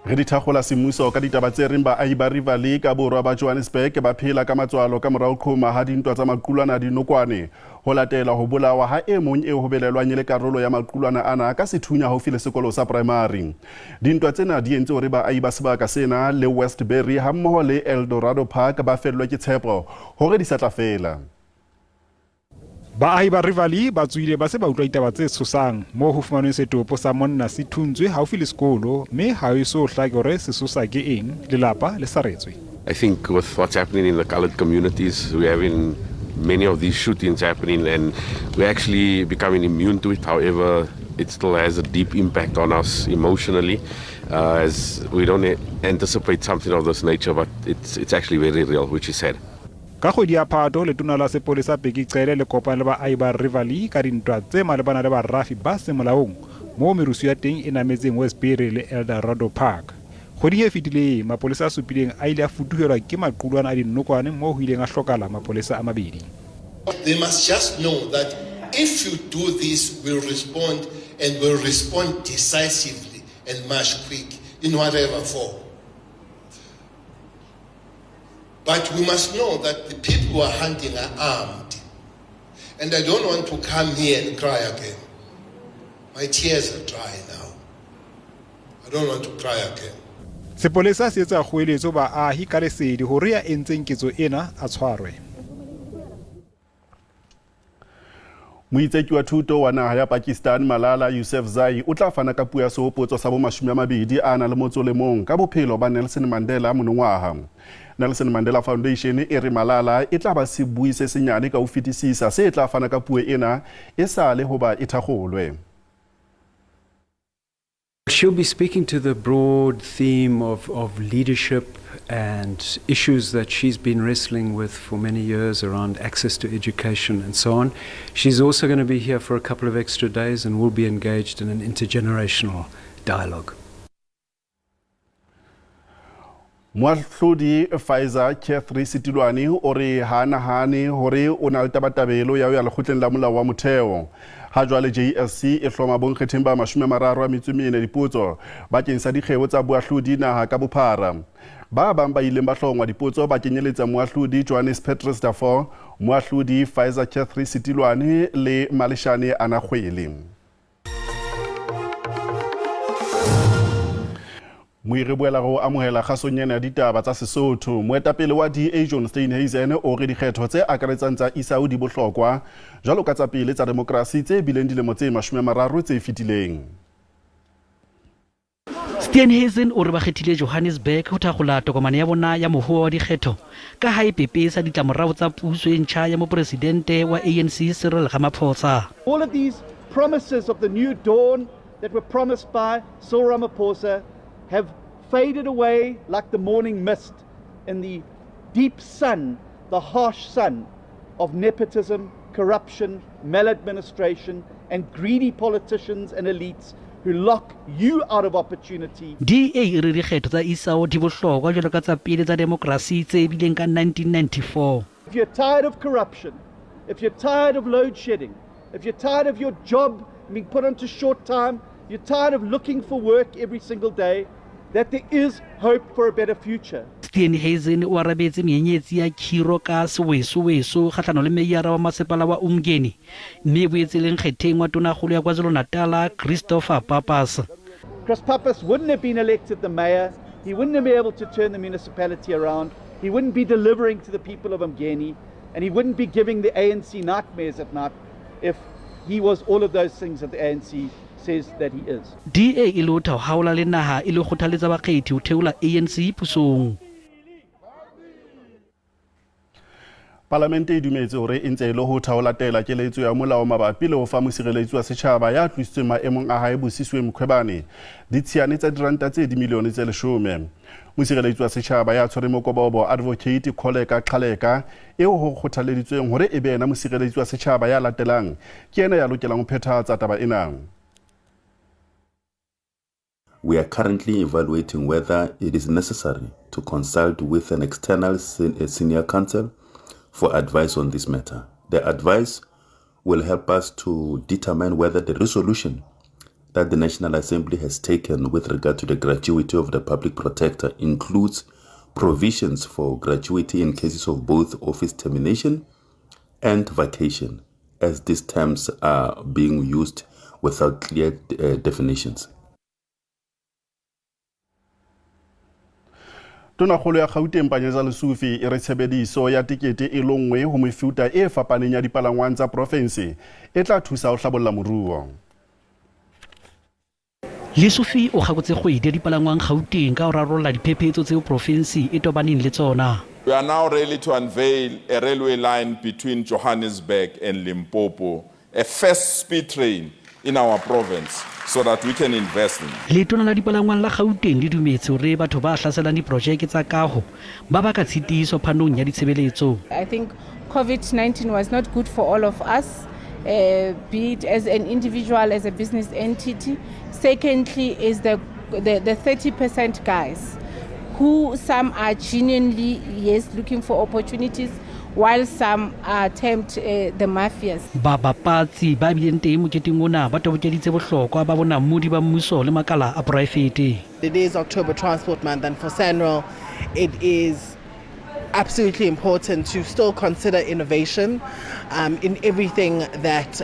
Re di thakgola semmuso ka ditaba tse reng baahi ba Riverlea ka borwa ba Johannesburg ba phela ka matswalo ka morao qhoma ha dintwa tsa maqulwana a dinokwane ho latela ho bolawa ha e mong eo ho belelwang e le karolo ya maqulwana ana ka sethunya haufi le sekolo sa primary. Dintwa tsena di entse hore baahi ba sebaka sena le Westbury hammoho le Eldorado Park ba fellwe ke tshepo hore di sa tla fela. Baahi ba Riverlea ba tsohile ba se ba utlwa ditaba tse tshosang moo ho fumanweng setopo sa monna se thuntswe haufi le sekolo mme ha ho eso hlake hore sesosa ke eng, lelapa le saretswe. I think with what's happening in the colored communities, we're having many of these shootings happening and we're actually becoming immune to it. However, it still has a deep impact on us emotionally, as we don't anticipate something of this nature, but it's actually very real, which is sad. Ka kgwedi ya Phato, letona la sepolesa Bheki Cele le kopane le baahi ba Riverlea ka dintwa tse malebana le barafi ba seng molaong moo merusu ya teng e nametseng Westbury le Eldorado Park. Kgweding e fetileng, mapolesa a supileng a ile a futuhelwa ke maqulwana a dinokwane moo ho ileng a hlokahala mapolesa a mabedi. They must just know that if you do this, we'll respond and we'll respond decisively and much quick in whatever form. But we must know that the people who are hunting are armed. And I don't want to come here and cry again. My tears are dry now. I don't want to cry again. Sepolesa se etsa kgoeletso baahi ka lesedi hore ya entseng ketso ena a tshwarwe. Moitseki wa thuto wa naha ya Pakistan Malala Yousafzai o tla fana ka puo ya sehopotso sa bomashome a mabedi a nang le motso le mong ka bophelo ba Nelson Mandela monongwaha. Nelson Mandela Foundation e re Malala e tla ba sebui se senyane ka ho fetisisa se tla fana ka puo ena e sa le hoba e thakgolwe. She'll be speaking to the broad theme of leadership and issues that she's been wrestling with for many years around access to education and so on. She's also going to be here for a couple of extra days and will be engaged in an intergenerational dialogue. Moahlodi Faiza Cathri Setilwane o re ha nahane hore o na le tabatabelo ya ho ya lekgotleng la molao wa motheo. Ha jwale JSC e hloma bonkgetheng ba 34 dipotso bakeng sa dikgeo tsa boahlodi naha ka bophara. Ba bang ba ileng ba hlongwa dipotso ba kenyeletsa moahlodi Johannes Petrus Dafoe, moahlodi Faiza Cathri Setilwane le Maleshane Anakgwele. Moire boela go amohela kgasong ena ya ditaba tsa Sesotho. Moetapele wa DA John Steenhuisen o re dikgetho tse akaretsang tsa ISAU di bohlokwa jwalo ka tsa pele tsa demokrasi tse bileng dilemo tse 30 tse fetileng. Steenhuisen o re ba kgethile Johannesburg ho thakgola tokomane ya bona ya mohoa wa dikgetho ka ha e pepesa ditlamorao tsa puso e ntjha ya mopresidente wa ANC Cyril Ramaphosa. All of these promises of the new dawn that were promised by Cyril Ramaphosa have faded away like the morning mist in the deep sun, the harsh sun of nepotism, corruption, maladministration, and greedy politicians and elites who lock you out of opportunity. DA e re dikgetho tsa ISAO di bohlokwa jwalo ka tsa pele tsa demokrasi tse bileng ka 1994. If you're tired of corruption, if you're tired of load shedding, if you're tired of your job being put onto short time, you're tired of looking for work every single day, that there is hope for a better future. Steenhuisen o arabetse menyenyetsi ya khiro ka sewesoweso kgahlano le meyara wa masepala wa Umngeni mme e boetse le nkgetheng wa tonakgolo ya KwaZulu-Natal Christopher Pappas. Chris Pappas wouldn't have been elected the mayor. He wouldn't have been able to turn the municipality around. He wouldn't be delivering to the people of Umngeni, and he wouldn't be giving the ANC nightmares at night if he was all of those things that the ANC says that he is. DA e lotha ho haola le naha e le kgothaletsa bakgethi ho theola ANC pusong. Palamente e dumetse hore e ntse e le ho tha ho latela keletso ya molao mabapi le ho fa mosireletsi wa setjhaba ya tlositsweng maemong a hae Busisiwe Mkhwebane ditshiane tsa diranta tse dimilione tse 10. Mosireletsi wa setjhaba ya tshwereng mokobobo Advocate Kholeka Gcaleka eo ho kgothaleditsweng hore e be yena mosireletsi wa setjhaba ya latelang ke yena ya lokelang ho phethahatsa taba ena. We are currently evaluating whether it is necessary to consult with an external senior counsel for advice on this matter. The advice will help us to determine whether the resolution that the National Assembly has taken with regard to the gratuity of the public protector includes provisions for gratuity in cases of both office termination and vacation, as these terms are being used without clear definitions. Tonakgolo ya Gauteng Panyaza Lesufi e re tshebediso ya tekete e le nngwe ho mefuta e fapaneng ya dipalangwang tsa profense e tla thusa ho hlabolla moruo. Lesufi o gakotse kgwedi ya dipalangwang Gauteng ka ho rarolla diphephetso tseo profense e tobaneng le tsona. We are now ready to unveil a railway line between Johannesburg and Limpopo, a fast speed train in our province, so that we can invest in. Letona la dipalangwang la Gauteng le dumetse hore batho ba hlaselang diprojeke tsa kaho ba baka tshitiso phanong ya ditshebeletso. I think COVID-19 was not good for all of us, be it as an individual, as a business entity. Secondly is the 30% guys, who some are genuinely, yes, looking for opportunities, while some attempt the mafias. Babapatsi ba bileng teng moketeng ona ba tobokeditse bohlokwa ba bonamodi ba mmuso le makala a poraefete. It is October Transport Month, and for SANRAL it is absolutely important to still consider innovation in everything that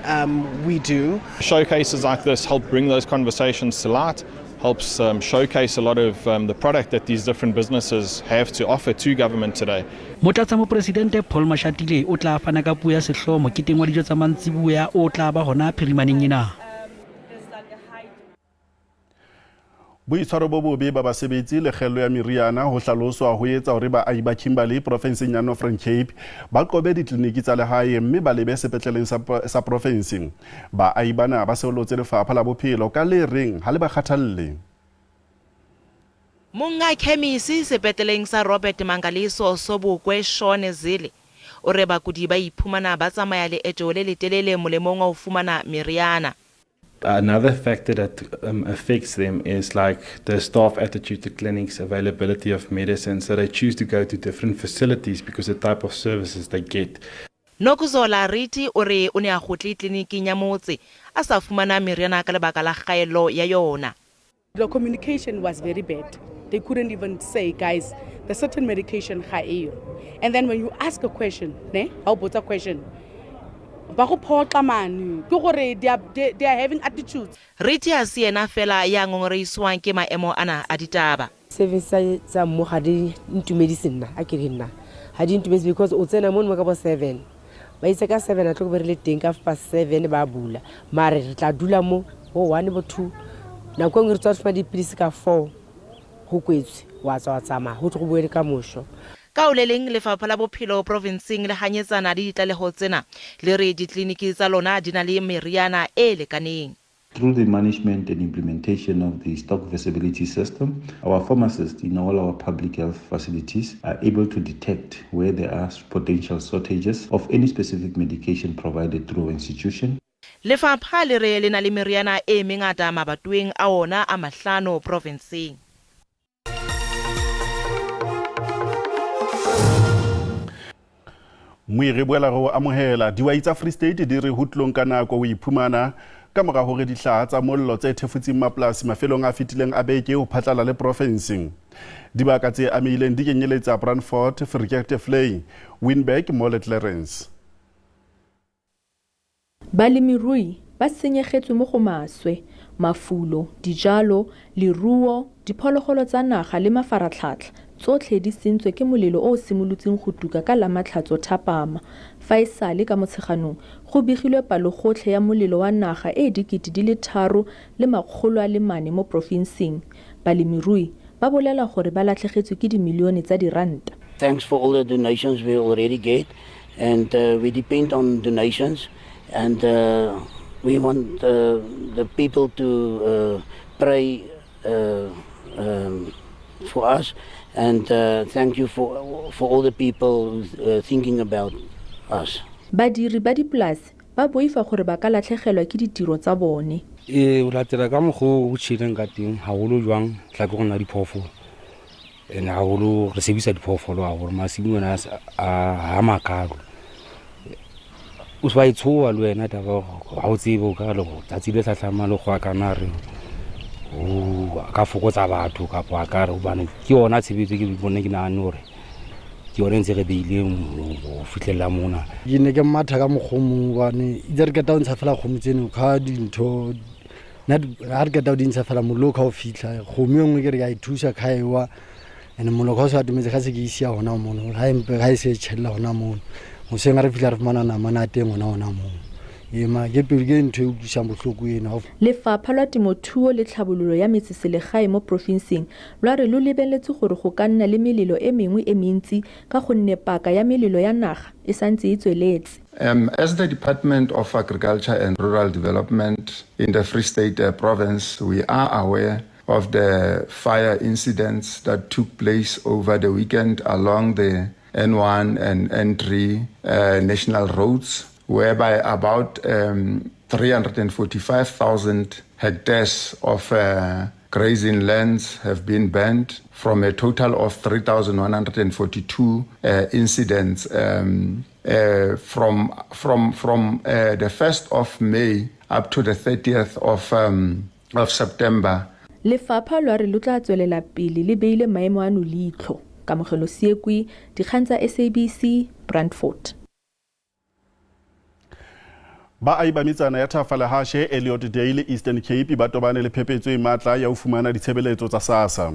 we do. Showcases like this help bring those conversations to light, helps showcase a lot of the product that these different businesses have to offer to government today. Motlatsa mopresidente Paul Mashatile o tla fana ka puo ya sehlooho moketeng wa dijo tsa mantsiboya o tla ba hona phirimaneng ena. Boitshwaro bo bobe ba basebetsi le kgello ya meriana ho hlaloswa ho etsa hore baahi ba Kimberley profenseng ya Northern Cape ba qobe ditleliniki tsa lehae mme ba lebe sepetleleng sa profense. Baahi bana ba seolotse lefapha la bophelo ka le reng ha le ba kgathalle. Monga khemisi sepetleleng sa Robert Mangaliso Sobukwe Shone Zille o re bakudi ba iphumana ba tsamaya leeto le letelele molemong wa ho fumana meriana. Another factor that affects them is like the staff attitude to clinics, availability of medicine, so they choose to go to different facilities because the type of services they get. Nokuzola Riti o re o ne a kgutle tleliniking ya motse a sa fumana meriana ka lebaka la kgaello ya yona. The communication was very bad. They couldn't even say, guys, the certain medication ga eyo. And then when you ask a question, ne, ha o botsa question, ba go photla mane ke gore they are having attitudes. Riti a se yena fela ya ngongoreiswang ke maemo ana a ditaba. Service tsa mmo ga di ntumedise nna, a ke re nna ga di ntumedise because o tsena mono ka bo 7 ba itse ka 7 a tlo be re le teng ka 7:30 ba bula, mare re tla dula mo bo 1 bo 2 nako nngwe re tswa fumana dipilisi ka 4 go kwetswe wa tswa wa tsamaya go tle go boele ka mosho. Ka o le leng lefapha la bophelo provinseng le hanyetsana le ditlaleho tsena le re ditleliniki tsa lona di na le meriana e lekaneng. Through the management and implementation of the stock visibility system, our pharmacists in all our public health facilities are able to detect where there are potential shortages of any specific medication provided through our institution. Lefapha le re le na le meriana e mengata mabatoweng a ona a mahlano provinseng. Moire boela go amohela diwai tsa Free State di re ho tlong ka nako ho iphumana ka mora hore dihlaha tsa mollo tse thefutseng mapolasi mafelong a fetileng a beke ho phatlalla le profenseng. Dibaka tse amehileng di kenyeletsa Brandfort, Verkeerdevlei, Winburg, Mole Clarence. Balemirui ba senyegetswe mo go maswe, mafulo, dijalo, leruo, diphologolo tsa naga le mafaratlhatlha tsotlhe di sentswe ke molelo o o simolotseng go tuka ka la Matlhatso thapama. Fa e sale ka Motsheganong go begilwe palogotlhe ya molelo wa naga e 3,400 mo porofenseng. Balemirui ba bolela gore ba latlhegetswe ke dimilione tsa diranta. Thanks for all the donations we already get, and we depend on donations, and we want the people to pray for us, and thank you for all the people thinking about us. Badiri ba dipolase ba boifa gore ba ka latlhegelwa ke ditiro tsa bone. E o latela ka mokgwa o tjheleng ka teng haholo jwang tla ke rona diphoofolo, ene haholo re sebedisa diphoofolo haholo masimo ona a makalo. O O se wa e tshoha le wena taba hore ha o tsebe o ka re tsatsi le hlahlamang le kgwa kana re o ka fokotsa batho kapa a ka re hobane ke yona tshebetso ke bone ke nahane hore ke yona e ntse re beileng ho fihlella mona. Ke ne ke matha ka mokgwa o mong hobane itse re qeta ho ntsha fela kgomo tseno ka dintho nna ha re qeta ho di ntsha fela mollo ka ho fihla kgomo e nngwe ke re ka e thusa ka e wa and mollo ka o sa atometse ka se ke isia hona mono ha empe ha e se e tjhella hona mono hoseng ha re fihla re fumana nama na teng hona hona mono ema ke pelo ke ntho e utlwisang bohloko ena. Lefapha lwa Temothuo le Tlhabololo ya Metseselegae mo porofenseng lwa re lo lebeletse gore go ka nna le melelo e mengwe e mentsi ka gonne paka ya melelo ya naga e santse e tsweletse. As the Department of Agriculture and Rural Development in the Free State Province, we are aware of the fire incidents that took place over the weekend along the N1 and N3 national roads, whereby about 345,000 hectares of grazing lands have been burned from a total of 3,142 incidents from the 1st of May up to the 30th of September. Lefapha lwa re lo tla tswelela pele le beile maemo ano leitlho. Kamogelo Seekwe, dikgang tsa SABC, Brandfort. Baahi ba metsana ya Thafalehashe, Elliot Dale, Eastern Cape ba tobane le phephetso e matla ya ho fumana ditshebeletso tsa SASSA.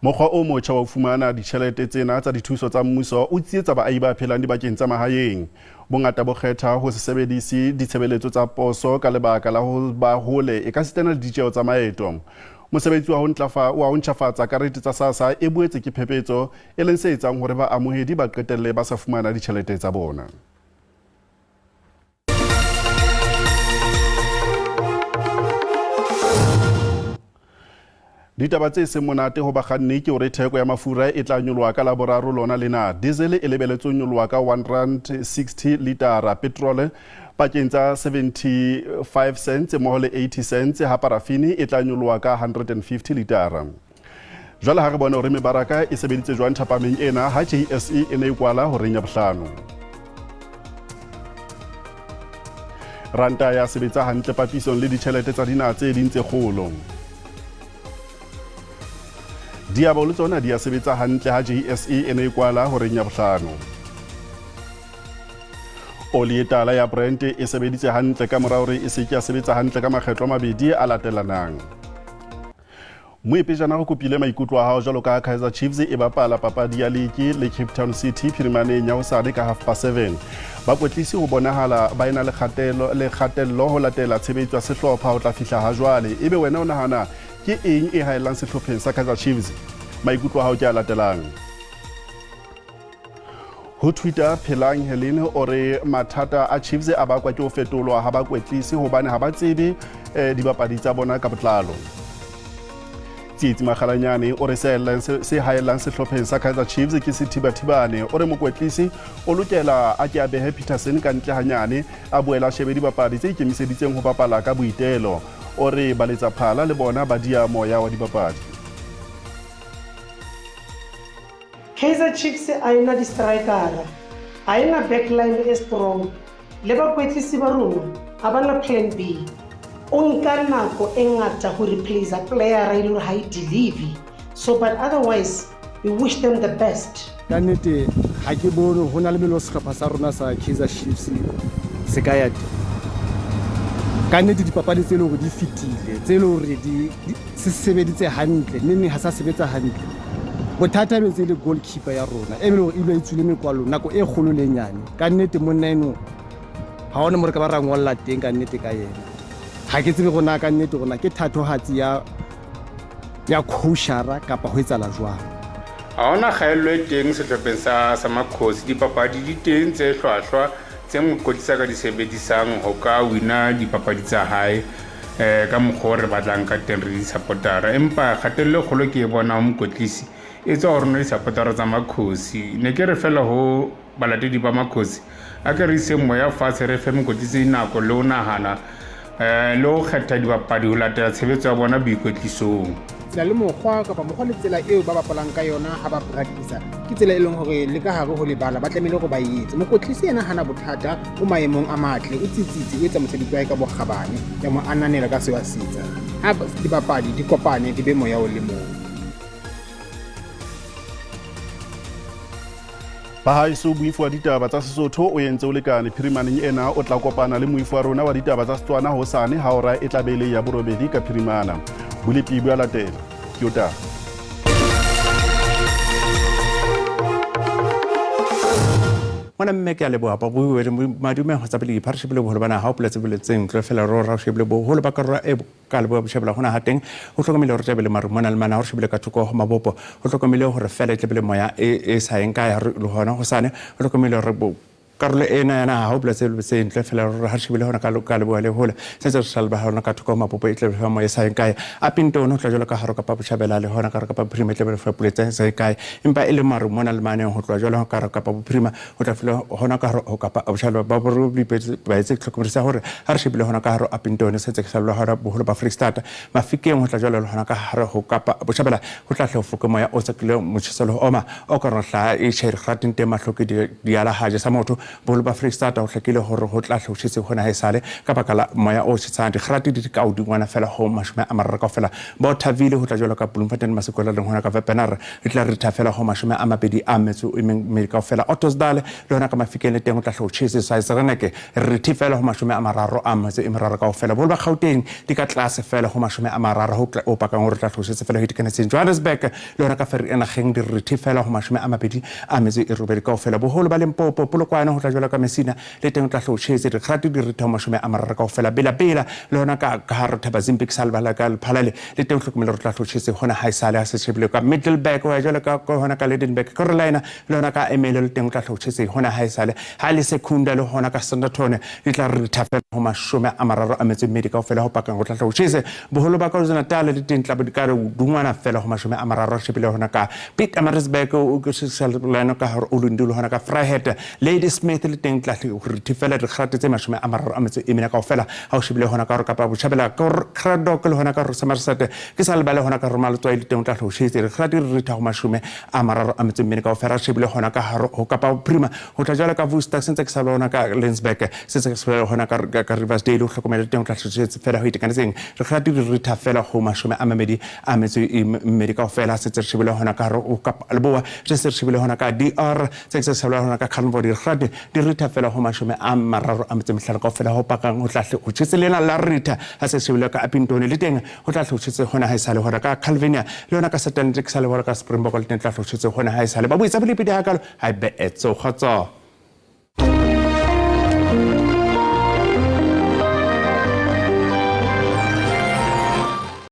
Mokgwa o motjha wa ho fumana ditjhelete tsena tsa dithuso tsa mmuso o tsietsa baahi ba phelang dibakeng tsa mahaeng. Bongata bo kgetha ho se sebedise ditshebeletso tsa poso ka lebaka la ho ba hole e ka sitana le ditjeho tsa maeto. Mosebetsi wa ho ntlafatsa karete tsa SASSA e boetse ke phephetso e leng se etsang hore baamohedi ba qetelle ba sa fumana ditjhelete tsa bona. Ditaba tse seng monate ho bakganni ke hore theko ya mafura e tla nyoloha ka Laboraro lona lena. Diesel e lebeletswe ho nyoloha ka R1.60 litara, petrol pakeng tsa 75 cents mmoho le 80 cents, ha parafini e tla nyoloha ka 150 litara. Jwale ha re bone hore mebaraka e sebeditse jwang thapameng ena ha JSE e ne e kwala horeng ya bohlano. Ranta ya sebetsa hantle papisong le ditjhelete tsa dinaha tse ding tse kgolo. Diabo le tsona di a sebetsa hantle ha JSE e ne e kwala horeng ya bohlano. Oli e tala ya Brent e sebeditse hantle ka mora hore e se ke ya sebetsa hantle ka makgetlo a mabedi a latelanang. Moepejana ho kopile maikutlo a hao jwalo ka Kaizer Chiefs e bapala papadi ya ligi le Cape Town City phirimaneng ya hosane ka 7:30. Bakwetlisi ho bonahala ba ena le kgatello ho latela tshebetso ya sehlopha ho tla fihla ha jwale. Ebe wena o nahana ke eng e haellang sehlopheng sa Kaizer Chiefs? Maikutlo a hao ke a latelang. Ho Twitter, Phelang Helene o re mathata a Chiefs a bakwa ke ho fetolwa ha bakwetlisi hobane ha ba tsebe dibapadi tsa bona ka botlalo. Tsietsi Makgalanyane o re se haellang sehlopheng sa Kaizer Chiefs ke sethibathibane. O re mokwetlisi o lokela a ke a behe Peterson ka ntle hanyane, a boela a shebe dibapadi tse ikemiseditseng ho bapala ka boitelo. O re baletsa phala le bona ba dia moya wa dibapadi. Kaizer Chiefs a ena di-strikera, a ena backline e strong, le bakwetlisi ba rona a bana plan B. O nka nako e ngata ho replace a player e le hore ha e deliver. So but otherwise we wish them the best. Ka nnete ha ke bone ho na le melo sehlopha sa rona sa Kaizer Chiefs se ka ya teng. Ka nnete dipapadi tse leng hore di fetile, tse leng hore di se sebeditse hantle, mme ha sa sebetsa hantle. Bothata be ntse le goalkeeper ya rona e leng hore e dula e tswile mekwallo nako e kgolo le e nyane. Ka nnete monna eno ha hona mo re ka ba ra ngolla teng ka nnete ka yena. Ha ke tsebe rona ka nnete rona ke thatohatsi ya coachara kapa ho etsahala jwang. Ha hona kgaello e teng sehlopheng sa Makhosi. Dipapadi di teng tse hlwahlwa tse mokwetlisi a ka di sebedisang ho ka wina dipapadi tsa hae ka mokgwa o re batlang ka teng re di-supportera. Empa kgatello e kgolo ke e bona ho mokwetlisi e tswa ho rona di-supportera tsa Makhosi. Ne ke re fela ho balatedi ba Makhosi a ke re iseng moya fatshe, re fe mokwetlisi nako le ho nahana le ho kgetha dibapadi ho latela tshebetso ya bona boikwetlisong. Tsela le mokgwa kapa mokgwa le tsela eo ba bapalang ka yona ha ba practice ke tsela e leng hore le ka hare ho lebala ba tlamehile hore ba e etse. Mokwetlisi yena hana bothata, o maemong a matle, o tsitsitse, o etsa mosebetsi wa hae ka bokgabane. Ke a mo ananela ka seo a se etsang. Ha dibapadi di kopane di be moya o le mong. Bahaeso, moifo wa ditaba tsa Sesotho o entse o lekane phirimaneng ena. O tla kopana le moifo wa rona wa ditaba tsa Setswana hosane ha hora e tla be e le ya borobedi ka phirimana. Bolepi bo a latela. Ke o taba. Ngwana mme ke a leboha babuiwe madume go tsa pele diphareshebile boholo ba naga o poletse boletseng tlo fela ro ra shebile boholo ba karolo e ka leboa bošabela gona ga teng go hlokomile gore tlabele maru mona le mana go shebile ka thoko go mabopo go hlokomile gore fela e tlabele moya e e sa yeng kae le gona go sane go hlokomile gore karolo ena ya naga ga o boletse se ntle fela gore ga re shebile gona ka leboa le gole se se sa leba gona ka thoko mabopo e tlabele fa moya e sa yeng kae a pintone go tla jalo ka gare kapa bošabela le gona ka re kapa bophirima e tlabele fa pula e sa yeng kae empa e le maru mona le maneng go tloa jalo ka re kapa bophirima go tla fela gona ka gare kapa bošalo ba ba etse tlhokomedisa gore ga re shebile gona ka gare Upington se tse ke sa gona boholo ba Freistata Mafikeng go tla jalo le gona ka gare go kapa bošabela go tla hle foke moya o tsakile motšheso le go oma o ka rona hla e tšhe rateng teng mahloke diala ga jesa motho boholo ba Freistata go hlakile gore go tla hle o tšhetse gona e sale ka baka la moya o tšhetsang digrate di ka godingwana fela go 30 kaofela Bothaville go tla jalo ka Bloemfontein Masekola leng gona ka Wepener e tla ritha fela go 28 kaofela Ottosdal le yona ka Mafikeng le teng o tla hle o tjhese Saizreneke rithe fela go 33 kaofela boholo ba Gauteng di ka tlase fela go 30 go o pakang gore tla hle o tjhese fela go itekanetseng Johannesburg le yona ka Vereeniging di rithe fela go 28 kaofela boholo ba Limpopo Polokwane go tla jalo ka Messina le teng o tla hle o tjhese dikgati di rithe go 30 kaofela Bela-Bela le yona ka gare Thabazimbi ke sa lebala ka Lephalale le teng hlokomele gore tla hlotšhetse gona ga e sale a se shebile ka Middelburg wa jalo ka gona ka Lydenburg Carolina le yona ka Emele le teng o tla hlotšhetse gona ga e sale ga le Secunda le gona ka Standerton di tla re thafela go 32 kaofela go pakang go tla hlotšhetse boholo ba KwaZulu-Natal le teng tla ka re dungwana fela go 30 shebile gona ka Pietermaritzburg o ke se ka gore o Olundi le gona ka Vryheid Ladysmith le teng tla re thifela dikgate tse 34 kaofela ga o shebile gona ka gore kapa botšhabela Cradock le gona ka gore Somerset ke sa lebale gona ka gore Maletswai le teng o tla tlhošetse dikgate di ritha go 34 kaofela re shebile gona ka gare go kapa bophirima go tla jalo ka Worcester sentse ke sa le gona ka Lensburg sentse ke sa le gona ka Riversdale o hlokomele teng o tla tlhošetse fela go itekanetseng dikgate di ritha fela go 24 kaofela sentse re shebile gona ka gare go kapa leboa se se re shebile gona ka DR se se sa le gona ka Carnivore dikgate di ritha fela go 35 kaofela go pakang go tla go tšhetse lena la ritha ga se shebile ka Upington le teng go tla tlhošetse gona ga e sale gona ka Calvinia le yona ka Setante ke sa le bona ka Springbok le teng tla tlhošetse gona ga e sale ba buitsa bolepi di hakalo ha e be etso kgotso.